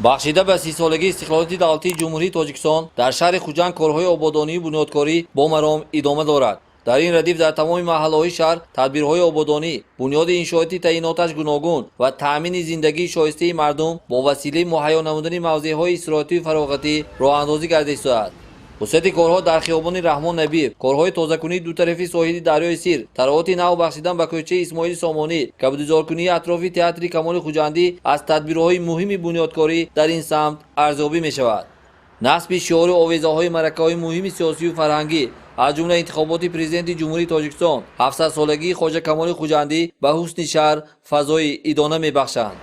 Бахшида ба 30-солагии истиқлолияти давлатии Ҷумҳурии Тоҷикистон дар шаҳри Хуҷанд корҳои ободонию бунёдкорӣ бо маром идома дорад. Дар ин радиф дар тамоми маҳаллаҳои шаҳр тадбирҳои ободонӣ, бунёди иншооти таъиноташ гуногун ва таъмини зиндагии шоистаи мардум бо василаи муҳайё намудани мавзеъҳои истироҳатию фароғатӣ роҳандозӣ гардида истодааст. Вусъати корҳо дар хиёбони Раҳмон Набиев, корҳои тозакунии дутарафи соҳили дарёи Сир, таровати нав бахшидан ба кӯчаи Исмоили Сомонӣ, кабудизоркунии атрофи театри Камоли Хуҷандӣ аз тадбирҳои муҳими бунёдкорӣ дар ин самт арзёбӣ мешавад. Насби шиору овезаҳои маъракаҳои муҳими сиёсию фарҳангӣ, аз ҷумла интихоботи Президенти Ҷумҳурии Тоҷикистон, 700-солагии Хоҷа Камоли Хуҷандӣ ба ҳусни шаҳр фазои идона мебахшанд.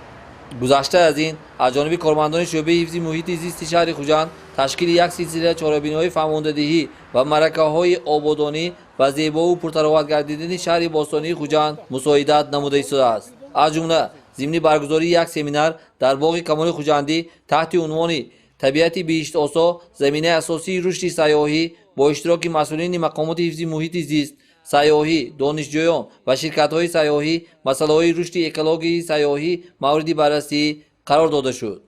Гузашта аз ин, аз ҷониби кормандони шӯъбаи ҳифзи муҳити зисти шаҳри Хуҷанд ташкили як силсила чорабиниҳои фаҳмондадиҳӣ ва маъракаҳои ободонӣ ва зебову пуртароват гардидани шаҳри бостонии Хуҷанд мусоидат намуда истодааст. Аз ҷумла зимни баргузории як семинар дар боғи Камоли Хуҷандӣ таҳти унвони «Табиати биҳиштосо: заминаи асосии рушди сайёҳӣ» бо иштироки масъулини мақомоти ҳифзи муҳити зист, сайёҳӣ, донишҷӯён ва ширкатҳои сайёҳӣ масъалаҳои рушди экологияи сайёҳӣ мавриди баррасӣ қарор дода шуд.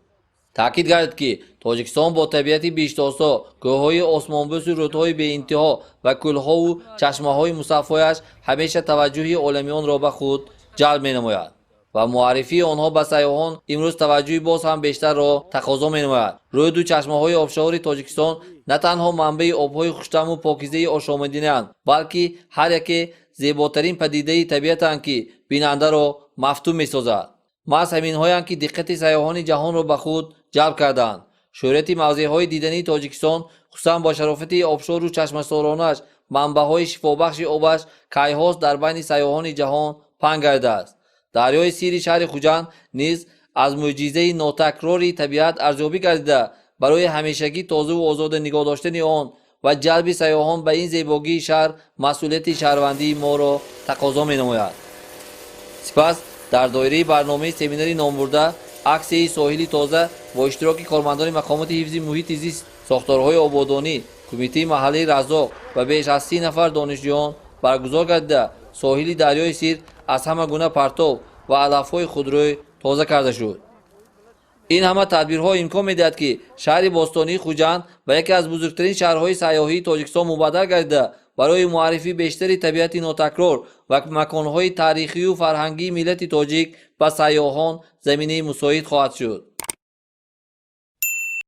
Таъкид гардид, ки Тоҷикистон бо табиати биҳиштосо, кӯҳҳои осмонбӯсу рӯдҳои беинтиҳо ва кӯлҳову чашмаҳои мусаффояш ҳамеша таваҷҷӯҳи оламиёнро ба худ ҷалб менамояд ва муаррифии онҳо ба сайёҳон имрӯз таваҷҷӯҳи боз ҳам бештарро тақозо менамояд. Рӯду чашмаҳои обшавори Тоҷикистон на танҳо манбаи обҳои хуштаму покизаи ошомиданианд, балки ҳар яке зеботарин падидаи табиатанд, ки бинандаро мафтун месозад. Маҳз ҳаминҳоянд, ки диққати сайёҳони ҷаҳонро ба худ ҷалб кардаанд. Шӯҳрати мавзеъҳои дидании Тоҷикистон, хусусан бо шарофати обшору чашмасоронаш, манбаъҳои шифобахши обаш кайҳост дар байни сайёҳони ҷаҳон паҳн гардидааст. Дарёи Сири шаҳри Хуҷанд низ аз мӯъҷизаи нотакрори табиат арзёбӣ гардида, барои ҳамешагӣ тозаву озода нигоҳ доштани он ва ҷалби сайёҳон ба ин зебогии шаҳр масъулияти шаҳрвандии моро тақозо менамояд. Сипас дар доираи барномаи семинари номбурда аксияи «Соҳили тоза» бо иштироки кормандони мақомоти ҳифзи муҳити зист, сохторҳои ободонӣ, кумитаи маҳаллии Раззоқ ва беш аз 30 нафар донишҷӯён баргузор гардида, соҳили дарёи Сир аз ҳама гуна партов ва алафҳои худрӯй тоза карда шуд. Ин ҳама тадбирҳо имкон медиҳад, ки шаҳри бостонии Хуҷанд ба яке аз бузургтарин шаҳрҳои сайёҳии Тоҷикистон мубаддал гардида, барои муаррифии бештари табиати нотакрор ва маконҳои таърихию фарҳангии миллати тоҷик ба сайёҳон заминаи мусоид хоҳад шуд.